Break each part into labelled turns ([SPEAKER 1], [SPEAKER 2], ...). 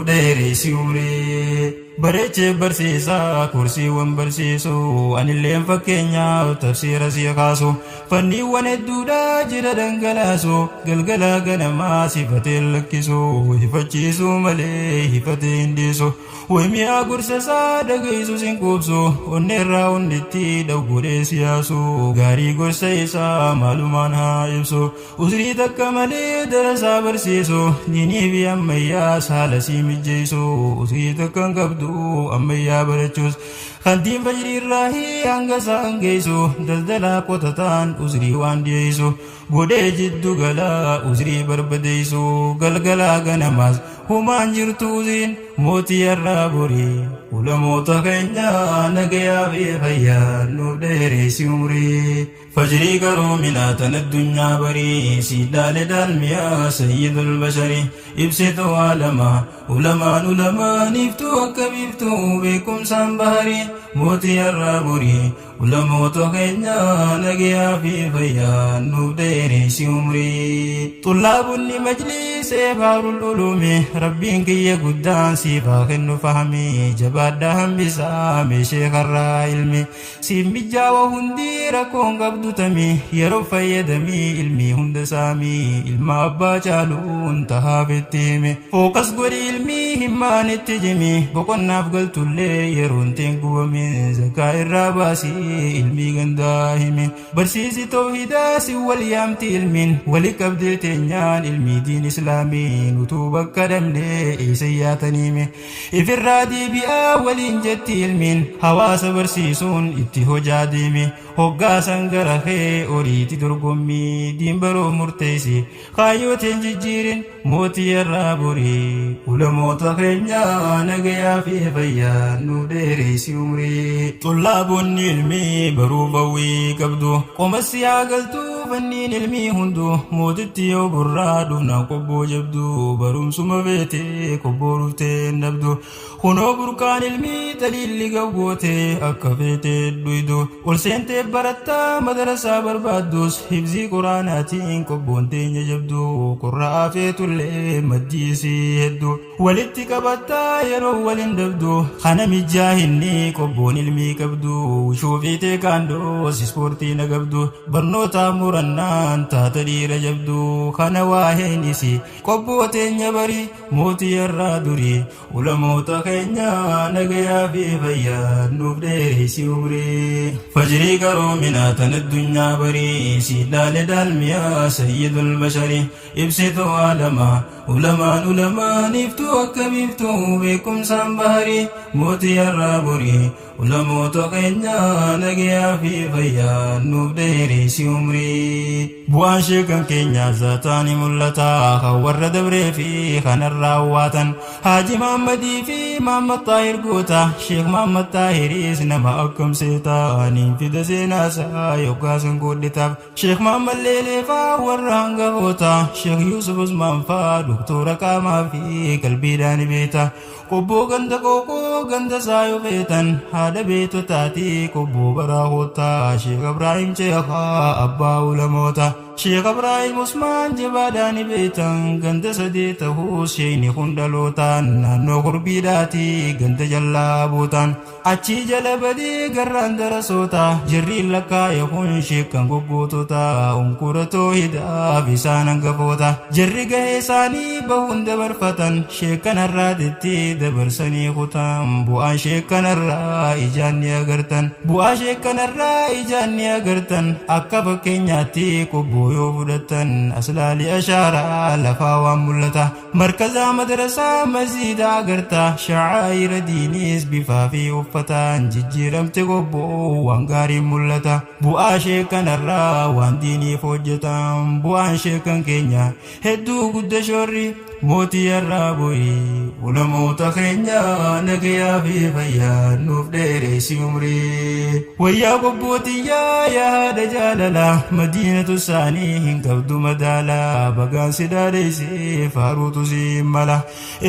[SPEAKER 1] Nuuf dheeressi umrii. Bareechee barsiisaa kursiiwwan barsiisu anilleen fakkeenyaaf tafsiira sii kaasu fanniiwwan hedduudha jira dhangalaasu galgala ganamaa sifatee lakkisu hifachiisu malee hifatee hin dhiisu waymiyaa gorsa isaa dhageessu sin quubsu onneerraa onnetti dhawgodhee siyaasu gaarii gorsa isaa maalumaan haa ibsu Uzrii takka malee darasaa barsiisu diinii fi ammayyaas haala sii mijjeessu uzrii takka hin qabdu ammayyaa barachuus kantiin fajrii irraahii hanga isaan geessu daldalaa qotataan uzrii waan dhiyeessu godhee jiddu galaa uzrii barbadeessu galgalaa ganamaas humaan jirtu uzriin mootii har'aa borii ulamoota keenya nagayaa fi fayyaa nuuf dheeressi umrii. Fajrii qaroominaa tan addunyaa barii siidhaale daalmiyaa sayyidul basharii ibsituu aalamaa ulamaan ulamaan iftuu akka biiftuu beekumsaan baharii mootii har'aa borii ulamoota keenya nagayaa fi fayyaa nuuf dheeressi umrii. Xullaabunni majliisee baarul uluumi rabbiin kiyya guddaan siif haa kennu fahmii jabaadhaa hambisaa meeshee karraa ilmi. Siif mijjaawa hundi rakkoon qabdu tami yeroo fayyadamii ilmii hunda saamii ilma abbaa caaluun tahaaf itti himi fookas godhi ilmii himmaan itti cimi boqonnaaf galtullee yeroon teen gubamin zakaa irraa baasii ilmii gandaa himi barsiisi toohidaa si wal yaamti ilmiin wali qabdee teenyaan ilmii diin islaamiin utuu bakka dhabnee eessa yaataniimi Ifirraa deebi'aa waliin jetti ilmiin hawaasa barsiisuun itti hojaa deemi hoggaa san gara kee oriiti dorgommii diin baruuf murteessi kaayyoo teen jijjiirin mootii har'aa borii ulamoota keenya nagayaa fi fayyaa nuuf dheeressi umrii xullaaboonni ilmii baruuf hawwii qabdu qomassi haa galtuu Fanniin ilmii hundu mootitti yoo gurraa dhufnaan qobboo jabdu barumsuma feete qobboo dhuftee hin dhabdu kunoo burqaan ilmii xaliilli gawwoote akka feete dhuydu ol seentee barattaa madarasaa barbaaddus hifzii quraanaatiin qobboon teenya jabdu qurra'aa feetullee maddii isii heddu Walitti qabattaa yeroo walin dabdu kana mijjaa hinni qobboon ilmii qabdu shuufii teekaandoos ispoortii na qabdu barnootaa murannaan taata dhiira jabdu kana waa'een isi qobboo teenya bari mootii har'aa durii ulamoota keenya nagayaa fi fayyaa nuuf dheereysi umrii fajrii qaroominaa tan addunyaa barii siidhaale daalmiyaa sayyidul basharii Ibsituu aalamaa ulamaan ulamaan iftuu akka biiftuu beekumsaan baharii mootii har'aa borii ulamoota keenya nagayaa fi fayyaa nuuf dheeressi umrii. Bu'aan sheekan keenya zaataa ni mul'ata kan warra dabree fi kanarraa waatan Haaji Mahammadii fi Mahammad Xaahir goota Sheekh Mahammad Xaahiris nama akkam seeta niin fida seenaasaa yoggaa san godhitaaf Sheekh Mahammad Leelee faa warra hangafoota Sheekh Yuusuf Usmaan faa doktora qaamaa fi qalbiidhaan beeta Qobboo ganda qooqoo ganda saayoo feetan haadha beetotaati qobboo baraa koottaa Sheekh Ibraahim Sheekhaa abbaa ulamoota Sheekh Ibraahim Usmaan jabaadhaan beetan ganda sadee ta'uus sheekni kun dhalootaan naannoo kurbiidhaati ganda jallaa bootaan Achii jala badee garraan darasoota jirriin lakkaa'e kun sheekkan goggootota unkura toohidaaf isaan hangafoota jirri gahee isaanii bahuun dabarfatan sheekkanarraatitti dabarsanii kutan bu'aan sheekkanarraa ijaan ni agartan bu'aa sheekkanarraa ijaan ni agartan akka fakkeenyaatti qobboo yoo fudhattan aslaalii ashaaraa lafaa waan mul'ata Markazaa madrasaa masjiida agarta sha'aayira diiniis bifaa fi uffataan jijjiiramte qobboo waan gaariin mul'ata bu'aa sheekkanarraa waan diiniif hojjetan bu'aan sheekkan keenya hedduu gudda shoorri mootii har'aa borii ulamoota keenya nagayaa fi fayyaa nuuf dheeressi umrii wayyaa qobbootiyyaa yaa haadha jaalala madiinatu isaanii hin qabdu madaala bagaan si dhaadheesse faaruutu si mala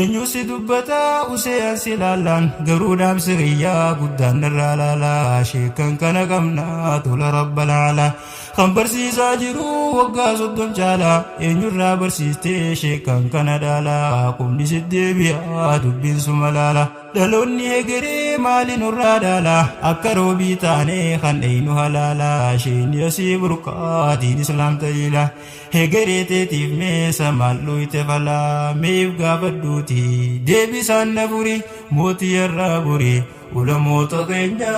[SPEAKER 1] eenyu si dubbata usee an si laallaan garuu dhaamsi kiyyaa guddaan narraa laala sheekkan kana qabna tola rabba laala kan barsiisaa jiru waggaa 30 caala eenyurraa barsiistee sheekkan kana madaala qubni siddeebi'a dubbiin suma laala dhaloonni hegeree maali nurraa dhaala akka roobii taanee kan dheynu halaala sheeni asii burqaatiin islaam tajiila hegeree teetiif meesa maal dhuyte falaa meef gaafadhuuti deebisaan na buri mootii irraa buri ulamoota keenya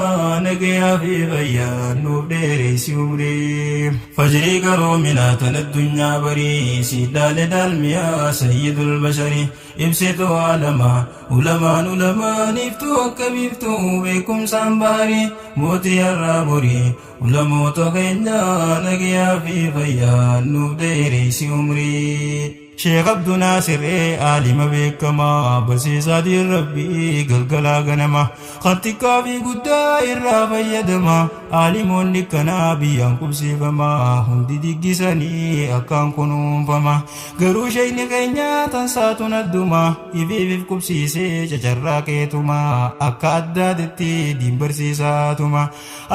[SPEAKER 1] nagayaa fi fayyaa nuuf dheeressi umrii fajrii qaroominaa tan addunyaa barii siidhaalee daalmiyaa sayyidul basharii ibsituu aalamaa ulamaan ulamaan iftuu akka biiftuu beekumsaan baharii mootii irraa borii ulamoota keenya nagayaa fi fayyaa nuuf dheeressi umrii. Sheekh Abduu Naasiree aalima beekamaa barsiisaatiin rabbii galgalaa ganama kan xiqqaa fi guddaa irraa fayyadama aalimoonni kanaa biyyaan qubsiifama hundi diggisanii akkaan kunuunfama garuu sheekni keenya tansaatuun adduma ifiif qubsiisee cacarraa qeetuma akka addaatitti diin barsiisaatuma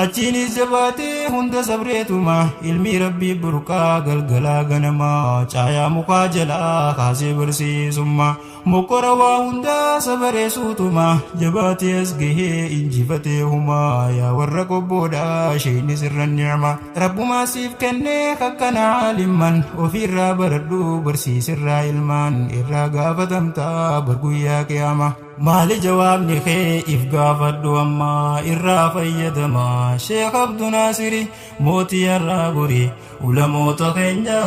[SPEAKER 1] achiinis jabaatee hunda sabreetuma ilmi rabbii burqaa galgalaa ganama caayaa mukaa jala kaasee barsiisummaa mokkora waa hundaa sabareessuutuma jabaatee as gahee injifatee humaa yaa warra qobboodha sheekni sirra ni'ama rabbumaa siif kennee akkana aalimman ofiirraa baradhu barsiisirraa ilmaan irraa gaafatamtaa barguyyaa qiyaama maali jawaabni kee if gaafadhu ammaa irraa fayyadama Sheekh Abduu Naasiri mootii irraa gori ulamoota keenya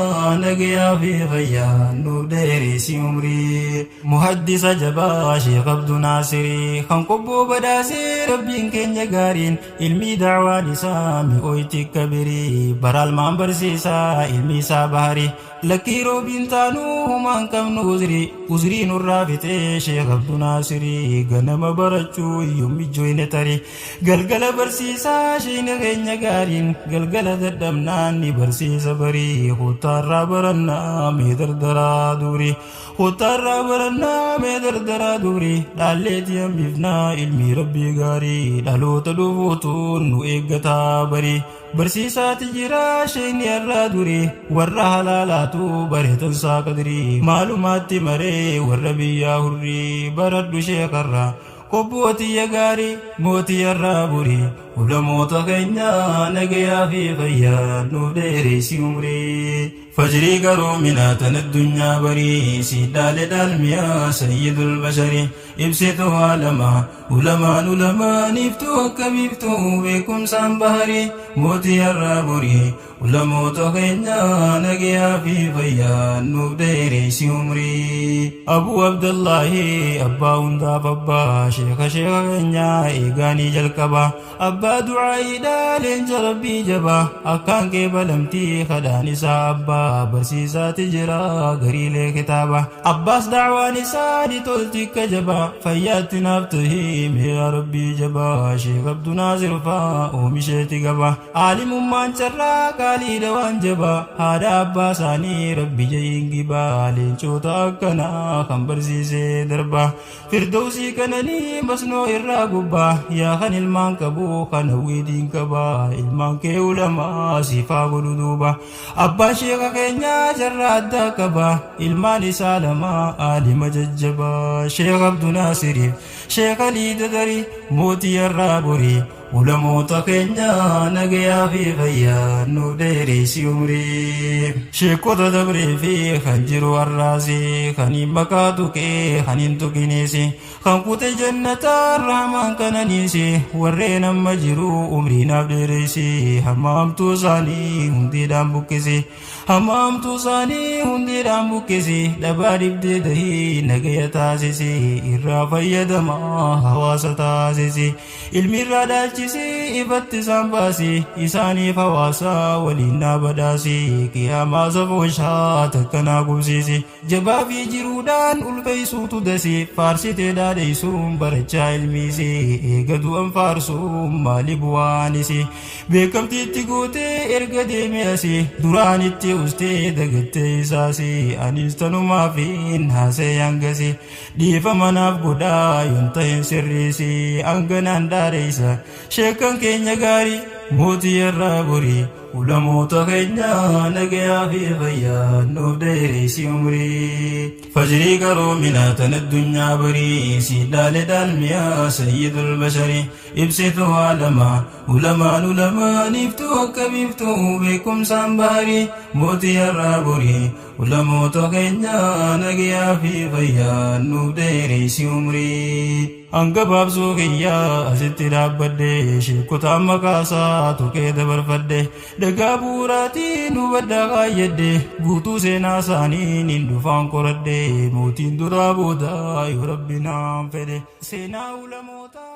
[SPEAKER 1] nagayaa fi fayyaa nuuf dheeressi umrii muhaddisa jabaa Sheekh Abduu Naasiri kan qobboo badhaasee rabbiin keenya gaariin ilmi da'waan isaa mi'ooyti kabirii baraalmaan barsiisaa ilmi isaa baharii lakkii roobiin taanuu humaan qabnu uzrii uzrii nurraa fixee Sheekh Abduu Naasirii ganama barachuu yommijjoyne tarii galgala barsiisaa sheekni keenya gaariin galgala dadhabnaan ni barsiisa barii koottaarraa barannaa mee dardaraa durii koottaarraa barannaa mee dardaraa durii dhaalleetii hambifnaa ilmi rabbii gaarii dhaloota dhufuutuun nu eeggataa barii barsiisaati jira sheekni irraa durii warra halaalaatu bareetan saa qadirii maalumaatti maree warra biyyaa hurrii baradhu sheekarraa qobbootii gaarii mootii irraa burii ulamoota keenya nagayaa fi fayyaa nuuf dheeressi umrii fajrii qaroominaa tan addunyaa barii siidhaalee daalmiyaa sayyidul basharii ibsituu aalamaa ulamaan ulamaan iftuu akka biiftuu beekumsaan baharii mootii irraa borii ulamoota keenya nagayaa fi fayyaa nuuf dheeressi umrii Abuu Abdallaahi abbaa hundaaf abbaa sheeka sheeka keenya eegaanii jalqaba abbaa du'aayiidhaa leenca rabbii jabaa akkaan qeebalamtii kadhaan isaa abbaa barsiisaati jira gariilee kitaaba abbaas da'waan isaa ni tolti akka jabaa fayyaatti naaf tahii mee yaa rabbii jabaa Sheekh Abduu Naasir faa oomisheeti gaba aalimummaan carraa qaaliidha waan jabaa haadha abbaa isaanii rabbi ja'iin gibaa leencota akkanaa kan barsiisee darba firdawsii kananii masnoo irraa gubbaa yaa kan ilmaan qabu kan hawwiitiin qabaa ilmaan kee ulamaa siifaa godhu duuba abbaan sheeka keenyaa jarraa addaa qaba ilmaan isaa lama aalima jajjabaa Sheekh Abduu Naasiriif Sheekh Alii Dadarii mootii irraa borii ulamoota keenya nagayaa fi fayyaa nuuf dheeressi umrii sheekota dabree fi kan jiru har'aasi kan hin maqaa tuqee kan hin tuqineesi kan kute jannataa rahmaan kananiisi warreen amma jiru umrii naaf dheeressi hamma hamtuu isaanii hundiidhaan buqqisi hamma hamtuu isaanii hundiidhaan buqqisi dhabaa dhibdee dahii nagaya taasisi irraa fayyadama hawaasa taasisi ilmi irraa dhaalchisi ifatti isaan baasi isaaniif hawaasa waliin naa badhaasi qiyaamaa safooshaa takka naa qubsiisi jabaa fi jiruudhaan ulfeessuutu dasi faarsitee dhaadheessuun barachaa ilmiisi eega du'an faarsuun maali bu'aanisi beekamtiitti gootee erga deeme asi duraan itti ustee dagattee isaasi anis tanumaafin haasee hangasi dhiifama naaf godhaa yoon ta'een sirriisi hanganaan dhaadheessa sheekan keenya gaarii mootii irraa borii Ulamoota keenya nagayaa fi fayyaa nuuf dheeressi umrii. Fajrii qaroominaa tan addunyaa barii siidhaalee dhaalmiyaa sayyidul basharii ibsituu aalamaa ulamaan ulamaan iftuu akka biiftuu beekumsaan baharii mootii har'aa borii ulamoota keenya nagayaa fi fayyaa nuuf dheeressi umrii. Hanga baabsuu kiyyaa asitti dhaabbadhe sheekotaan maqaasaa tuqee dabarfadhe dhagaa bu'uuraatiin hubadhaa kaayyadhe guutuu seenaa isaanii nin dhufaan qoradhe mootiin duraa booda yoo rabbi naan fedhe seenaa ulamootaa.